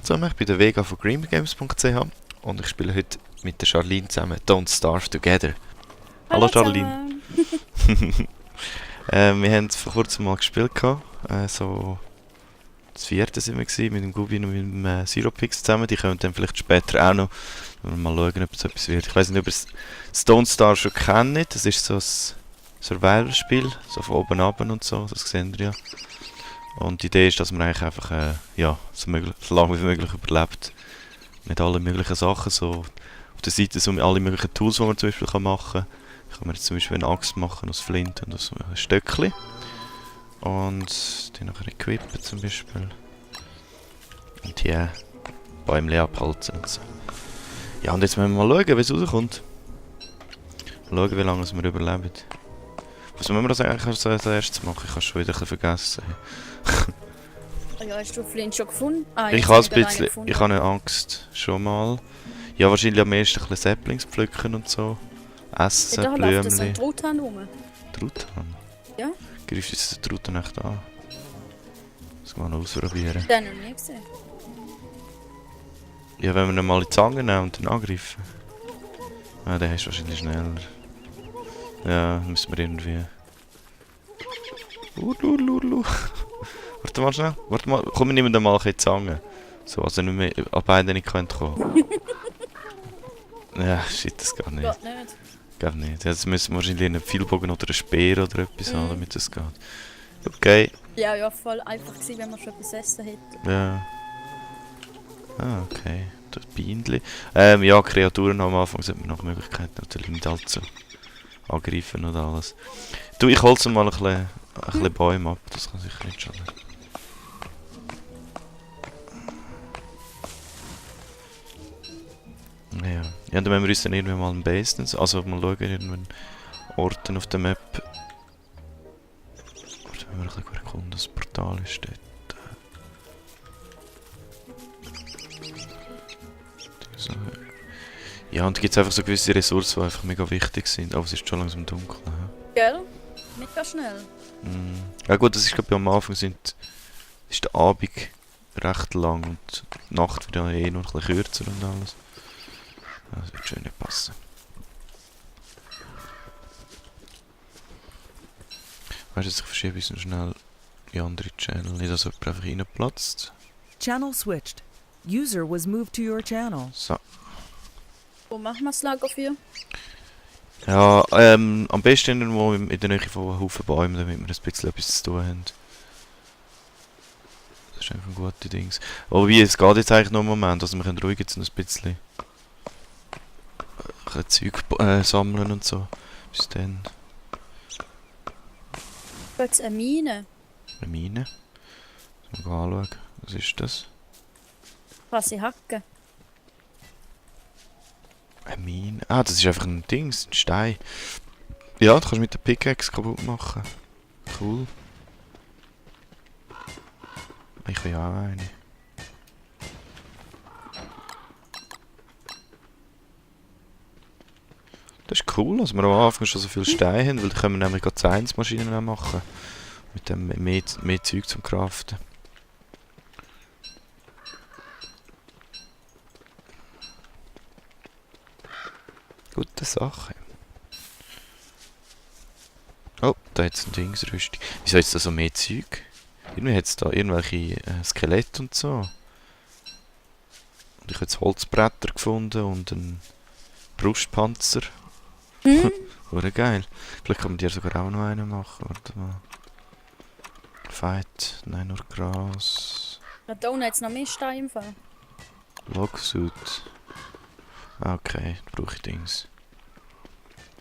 zusammen, ich bin der Vega von greengames.ch und ich spiele heute mit der Charlene zusammen Don't Starve Together. Hallo Charlene. Wir haben vor kurzem mal gespielt, so das vierte sind wir gewesen, mit dem Gubin und mit dem Syropix zusammen. Die können dann vielleicht später auch noch mal schauen, ob es etwas wird. Ich weiß nicht, ob ihr das Don't Starve schon kennt. Das ist so ein Survival-Spiel, so von oben ab und so, das seht ihr ja. Und die Idee ist, dass man eigentlich einfach so lange wie möglich überlebt. Mit allen möglichen Sachen. So auf der Seite so alle möglichen Tools, die man zum Beispiel machen kann. Ich kann mir jetzt zum Beispiel eine Axt machen aus Flint und aus einem Stöckchen. Und die nachher equippen zum Beispiel. Und hier Bäume abholzen und so. Ja, und jetzt müssen wir mal schauen, wie es rauskommt. Mal schauen, wie lange wir überleben. Was müssen wir das eigentlich als erstes machen? Ich habe es schon wieder ein bisschen vergessen. Ja, hast du Flint schon gefunden? Ich habe ein bisschen, ich habe eine Angst schon mal. Ja, wahrscheinlich am meisten ein bisschen Saplings pflücken und so. Essen, ja, da läuft Blümchen. ein Truthahn rum. Truthahn? Ja. Greift jetzt der Truthahn echt an? Das kann man noch ausprobieren. Den noch nie gesehen. Ja, wenn wir ihn mal in die Zange nehmen und dann angreifen. Ah, dann hast du wahrscheinlich schneller. Ja, müssen wir irgendwie... Warte mal schnell. Warte mal. Komm, wir nehmen den mal in die Zange. So, also nicht mehr an beiden nicht kommen. Ja, shit, das geht nicht. Geht nicht. Geht nicht. Jetzt müssen wir wahrscheinlich einen Pfeilbogen oder einen Speer oder etwas haben, damit das geht. Okay. Ja, voll einfach gewesen, wenn man schon etwas essen hätte. Ja. Ah, okay. Das Bienenli. Ja, Kreaturen am Anfang sind wir noch Möglichkeiten natürlich nicht allzu angreifen und alles. Du, ich holze mal ein bisschen Bäume ab, das kann sicher nicht schaden. Ja, dann müssen wir uns dann irgendwann mal einen Base, also mal schauen, irgendwann Orten auf der Map. Warte, wenn wir ein bisschen erkunden, das Portal ist dort. So. Ja, und da gibt es einfach so gewisse Ressourcen, die einfach mega wichtig sind. Aber es ist schon langsam dunkel. Gell? Mega schnell. Ja gut, das ist glaube ich am Anfang ist der Abend recht lang und die Nacht wird ja eh noch ein bisschen kürzer und alles. Ja, das wird schön nicht passen. Weißt du, ich verschiebe uns noch schnell in die andere Channel, nicht dass jemand einfach reinplatzt. Channel switched. User was moved to your channel. So. Wo machen wir das Lager für? Ja, am besten irgendwo in der Nähe von einem Haufen Bäumen, damit wir ein bisschen etwas zu tun haben. Das ist einfach ein gutes Ding. Wobei, es geht jetzt eigentlich noch einen Moment, also wir können ruhig jetzt noch ein bisschen Zeug sammeln und so. Bis dann. Jetzt eine Mine. Eine Mine? Mal anschauen. Was ist das? Kann sie hacken? Eine Mine? Ah, das ist einfach ein Ding, ein Stein. Ja, du kannst mit der Pickaxe kaputt machen. Cool. Ich will ja auch eine. Das ist cool, dass wir am Anfang schon so viele Steine haben, weil dann können wir nämlich gerade Science-Maschinen machen. Mit dem mehr Zeug zum Craften. Gute Sache. Oh, da hat es ein Dingsrüstung. Wieso jetzt da so mehr Zeug? Irgendwie hat es da irgendwelche Skelette und so. Und ich habe jetzt Holzbretter gefunden und einen Brustpanzer. Oder geil. Vielleicht kann man dir sogar auch noch einen machen. Warte mal. Fight. Nein, nur Gras. Da unten hat es noch mehr Steine im Fall. Logsuit. Okay, da brauche ich Dings.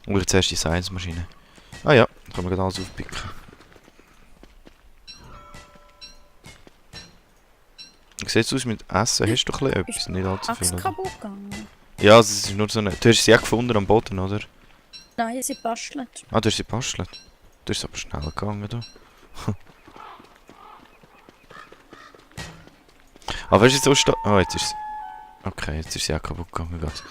Und jetzt erst die Science-Maschine. Ah ja, da kann man gerade alles aufpicken. Wie sieht es aus mit Essen? Hast du doch ein bisschen etwas? Nicht allzu viel, Axt oder? kaputt gegangen? Ja, es ist nur so eine... Du hast sie auch gefunden am Boden, oder? Nein, sie bastelt. Ah, du hast sie gebastelt. Du bist aber schnell gegangen, du. Ah, weißt du, jetzt so steht... Ah, jetzt ist sie... Okay, jetzt ist sie auch kaputt gegangen, Gott.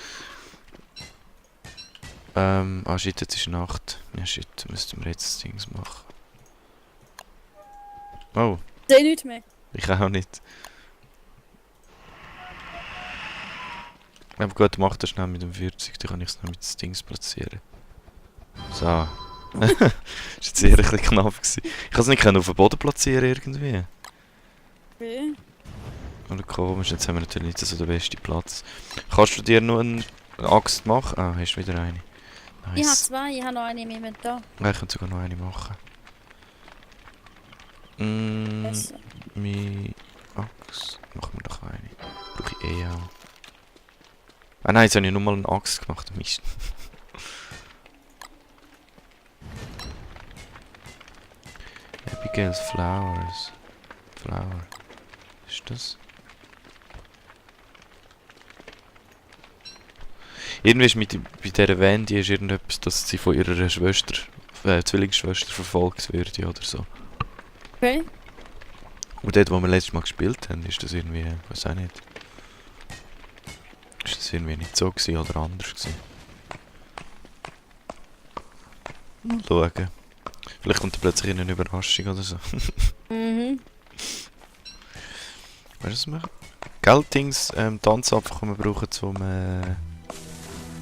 Ah shit, jetzt ist Nacht. Ja shit, müssten wir jetzt das Ding machen. Oh. Ich sehe nichts mehr. Ich auch nicht. Aber gut, mach das schnell mit dem 40, dann kann ich es noch mit den Dings platzieren. So. Das war jetzt eher ein bisschen knapp gewesen. Ich kann es nicht auf den Boden platzieren irgendwie. Okay. Oder komisch, jetzt haben wir natürlich nicht so den besten Platz. Kannst du dir nur eine Axt machen? Ah, hast du wieder eine. Ich habe Nice. 2, ich habe noch eine im Inventar. Ja, ich könnte sogar noch eine machen. Besser. Meine Axt. Machen wir doch eine. Brauche ich eh auch. Ah nein, jetzt habe ich nur mal eine Axt gemacht. Mist. Abigail's Flowers. Flower. Was ist das? Irgendwie ist bei dieser Wendy ist irgendetwas, dass sie von ihrer Schwester, Zwillingsschwester verfolgt wird oder so. Okay. Und dort, wo wir letztes Mal gespielt haben, ist das irgendwie, weiß auch nicht. Ist das irgendwie nicht so gewesen oder anders gewesen? Mal schauen. Vielleicht kommt da plötzlich eine Überraschung oder so. Mhm. Weißt du, was wir machen? Geldings, Tanzapfel kann man brauchen zum,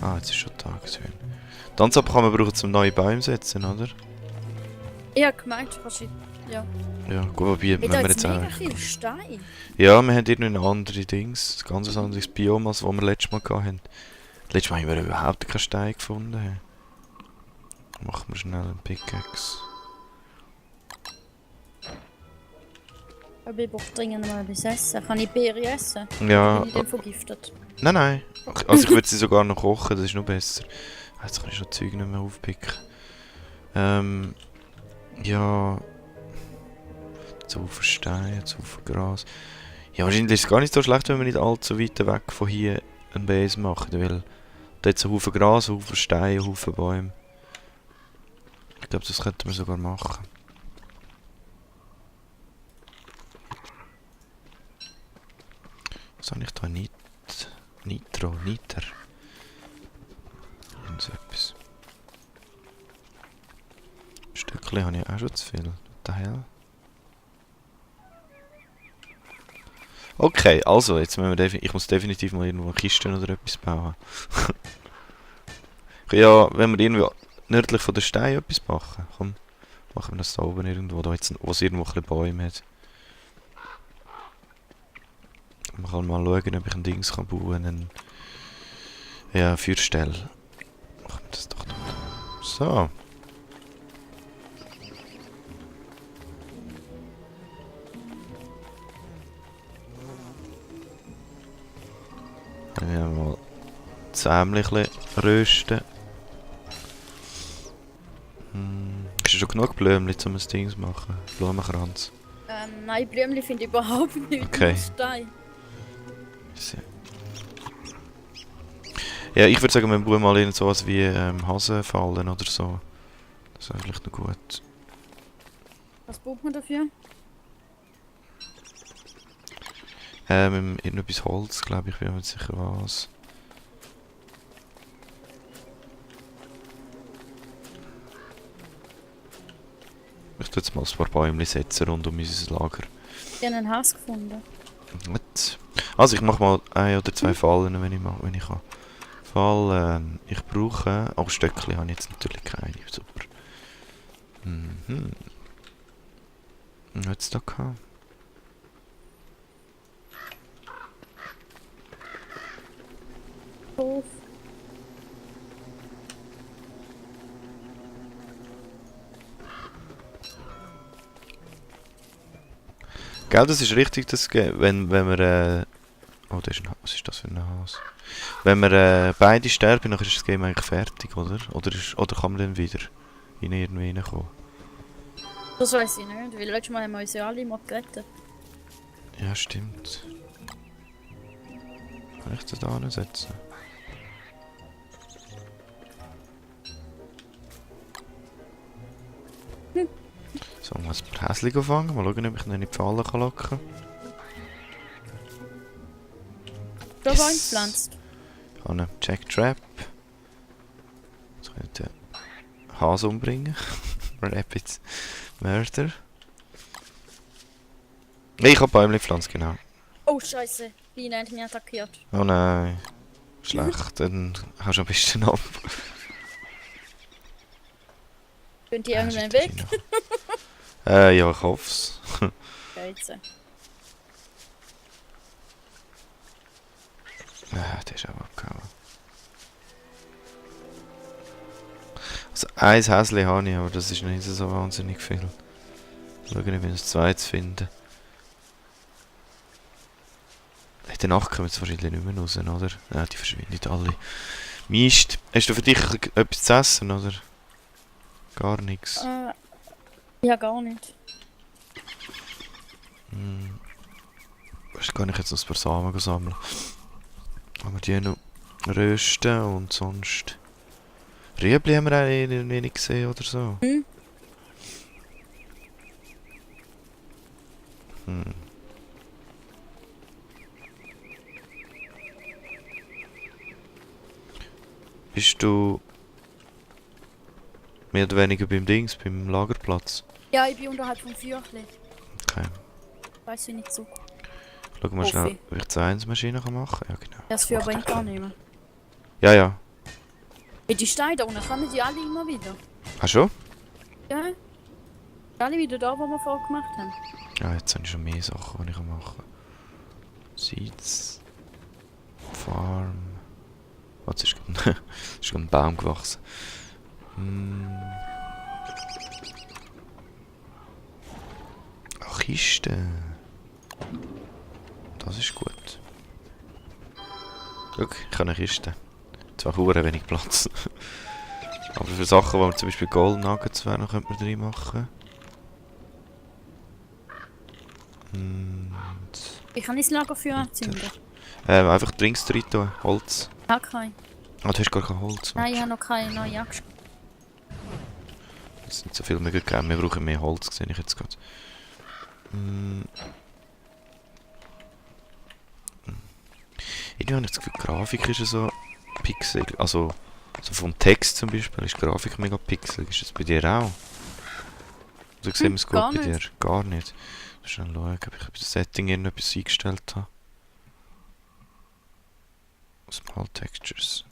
Ah, jetzt ist schon Tag. Tanzapfel kann man brauchen zum neue Bäume setzen, oder? Ich habe gemeint, kannst du... Ja. Ja, gut, wobei, Ich wenn habe wir jetzt jetzt mega auch... viel Stein. Ja, wir haben irgendwie andere Dings, ein ganz anderes Biom, als was wir letztes Mal hatten. Letztes Mal haben wir überhaupt keinen Stein gefunden. Machen wir schnell einen Pickaxe. Aber ich brauche dringend mal etwas essen. Kann ich Beeren essen? Ja, Bin ich dann vergiftet? nein, nein. Also ich würde sie sogar noch kochen, das ist noch besser. Ah, jetzt kann ich schon Zeug nicht mehr aufpicken. Ja... Zu viel Steine, zu viel Gras. Ja, wahrscheinlich ist es gar nicht so schlecht, wenn wir nicht allzu weit weg von hier eine Base machen, weil da jetzt ein Haufen Gras, ein Haufen Steine, ein Haufen Bäume. Ich glaube, das könnten wir sogar machen. Was habe ich da? Nitro, Niter. Und so etwas. Stückchen habe ich auch schon zu viel. What the hell? Okay, also, jetzt müssen wir ich muss definitiv mal irgendwo Kisten oder etwas bauen. Ja, wenn wir irgendwie nördlich von der Steine etwas machen, komm, machen wir das da oben irgendwo, da jetzt, wo es irgendwo ein bisschen Bäume hat. Man kann mal schauen, ob ich ein Dings kann bauen kann. Ja, Feuerstelle. Machen wir das doch dort. So. Dann werden wir mal Zähmchen rösten. Ist schon genug Blümchen, um ein Ding zu machen? Blumenkranz. Nein, Blümchen finde ich überhaupt nicht. Okay. Nur Stein. Ja, ich würde sagen, wir bauen mal in sowas wie Hasenfallen oder so. Das wäre vielleicht noch gut. Was braucht man dafür? Irgendetwas Holz, glaube ich, bin mir nicht sicher was. Ich tue jetzt mal ein paar Bäume setzen rund um unser Lager. Ich habe einen Hass gefunden. Gut. Also ich mache mal 1 oder 2 Fallen, wenn ich kann. Fallen. Ich brauche... Auch Stöckchen habe ich jetzt natürlich keine. Super. Mhm. Was hat es da gehabt? Doof. Gell, das ist richtig, dass wenn wir oh, das ist was ist das für ein Hase? Wenn wir beide sterben, dann ist das Game eigentlich fertig, oder? Oder kann man dann wieder in irgendwie reinkommen? Das weiß ich nicht, weil letztes Mal haben wir uns ja alle mal gerettet. Ja, stimmt. Kann ich das da ansetzen? So, mal ein paar Häschen fangen. Mal schauen, ob ich ihn in die Pfahle locken kann. Da war gepflanzt. Ich habe einen Jack Trap. Jetzt kann ich den Hase umbringen. Rabbit Murder. Ich habe Bäume gepflanzt, genau. Oh Scheiße, Biene hat mich attackiert. Oh nein. Schlecht, dann haust du am besten ab. Könnt ihr Ja, irgendwann ist weg? Ja, ich hoff's. Geize. Der ist auch abgehauen. Also ein Häschen habe ich, aber das ist nicht so wahnsinnig viel. Schauen, ob ich das zweites finde. In der Nacht kommen sie wahrscheinlich nicht mehr raus, oder? Ja, die verschwinden alle. Mist. Hast du für dich etwas zu essen, oder? Gar nichts. Ja, gar nicht. Weißt du, kann ich jetzt noch ein paar Samen sammeln. Aber die noch rösten und sonst... Rüebli haben wir auch nicht gesehen oder so. Hm? Bist du mehr oder weniger beim Dings, beim Lagerplatz? Ja, ich bin unterhalb vom Feuerchen. Okay. Weiß ich nicht so. Schau mal Hoffe schnell, ich. ob ich die 1-Maschine machen kann. Ja, genau. Das Feuer aber ich gar nicht mehr. Ja, ja. Ja, die Steine da unten kommen die alle immer wieder. Ach schon? Ja. Alle wieder da, wo wir vorher gemacht haben. Ja, jetzt habe ich schon mehr Sachen, die ich machen kann. Seeds. Farm. Was ist gerade ist gerade ein Baum gewachsen. Ach, Kiste. Das ist gut. Guck, ich habe eine Kiste. Zwar hure wenig Platz. Aber für Sachen, wo wir zum Beispiel Gold Nuggets wären, könnte man drin machen. Und Ich kann ins Lagerfeuer anzünden. einfach Drinks drin tun, Holz. Ja, kein. Ah, du hast gar kein Holz. Nein, ich habe noch keine neue Axt. Es sind nicht so viele Möglichkeiten. Wir brauchen mehr Holz, sehe ich jetzt gerade. Irgendwie habe ich das Gefühl, die Grafik ist ja so pixelig. Also, so vom Text zum Beispiel ist die Grafik mega pixelig. Ist das bei dir auch? Oder sehen wir es gut gar bei dir? nicht. Gar nicht. Schnell schauen, ob ich bei dem Setting irgendetwas eingestellt habe. Small Textures.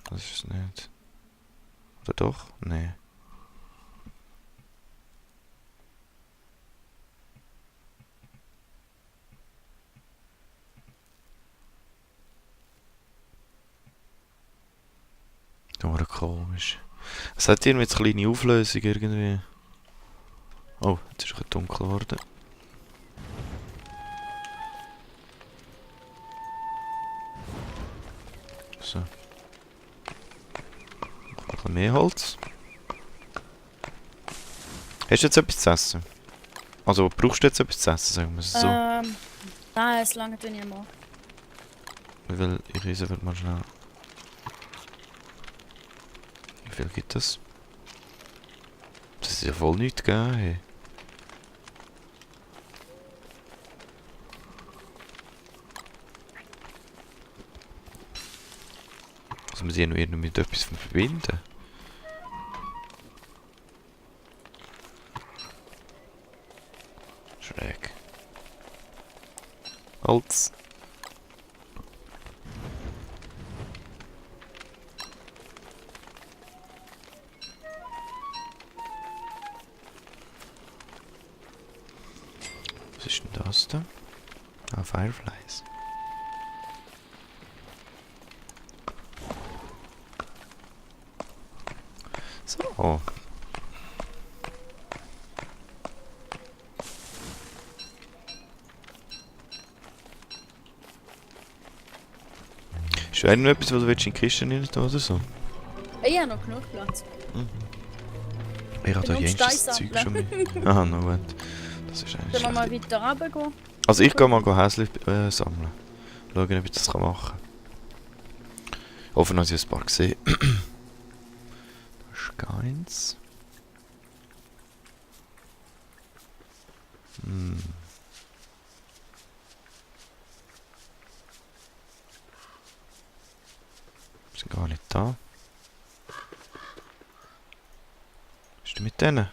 Das ist es nicht. Oder doch? Nee. Aber komisch. Es hat irgendwie eine kleine Auflösung irgendwie. Oh, jetzt ist es dunkel geworden. So. Noch ein bisschen mehr Holz. Hast du jetzt etwas zu essen? Also brauchst du jetzt etwas zu essen, sagen wir es so. Nein, es lange nicht mehr. Weil ich reise mal schnell. Wie viel gibt das? Das ist ja voll nichts gegeben. Hey. Also wir sehen irgendwie mit etwas verbinden. Schräg. Holz. Was ist denn das da? Ah, Fireflies. So. Ist da irgendetwas, was du in die Kiste rein tun oder so? Ich habe noch genug Platz. Ich habe da Genug jenes Steine Zeug schon mit. Aha, no gut. Das ist eigentlich Sollen wir mal schlecht. weiter runtergehen? Also ich gehe mal Häschen sammeln. Schauen, ob ich das machen kann. Hoffen, dass ich ein paar gesehen. Da ist keins. Sind gar nicht da. Bist du mit denen?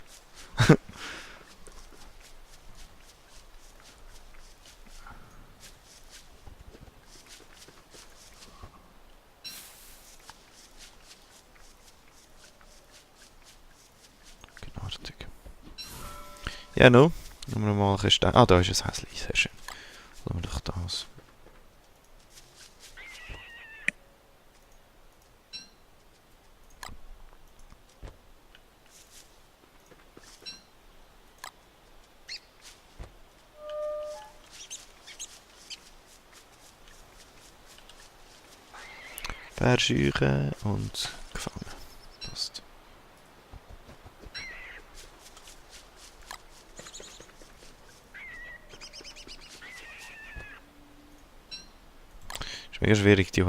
Ja, no. Nehmen wir mal ein bisschen Stein. Ah, da ist ein Häschen. Sehr schön. Schauen wir doch das. Verscheuchen und gefangen. Passt. Ist mega schwierig, die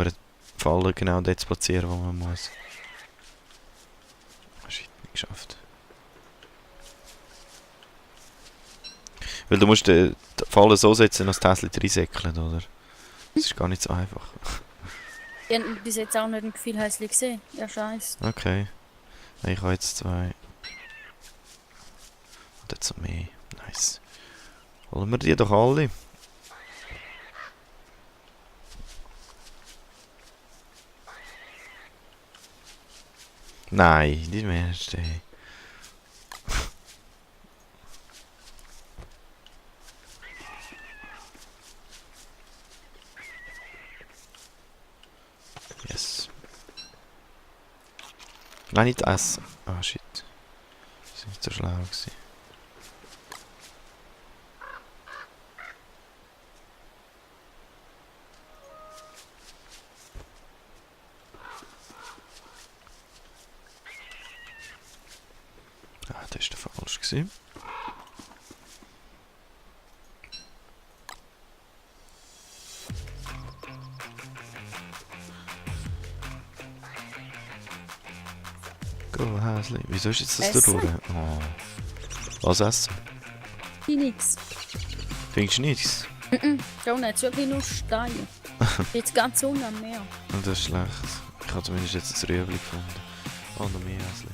Fallen genau dort zu platzieren, wo man muss. Ah, shit, nicht geschafft. Weil du musst die Fallen so setzen, dass das Häschen reinsäckelt, oder? Das ist gar nicht so einfach. Ich habe bis jetzt auch nicht ein Gefühl hässlich gesehen. Ja, scheiße. Okay. Ich habe jetzt 2. Und jetzt noch mehr. Nice. Holen wir die doch alle. Nein, nicht mehr. Steh. Yes. Nein, nicht essen. Ah, shit. Das ist nicht so schlau gewesen. Ah, das war der falsch gewesen. Go, Häsli. Wieso ist jetzt das da Essen? durch? Oh. Was essen? Ich nix. Findest du nichts? Schon nicht, wirklich nur Steine. Jetzt ganz unten am Meer. Das ist schlecht. Ich habe zumindest jetzt ein Rüebli gefunden. Oh, noch mehr Häsli.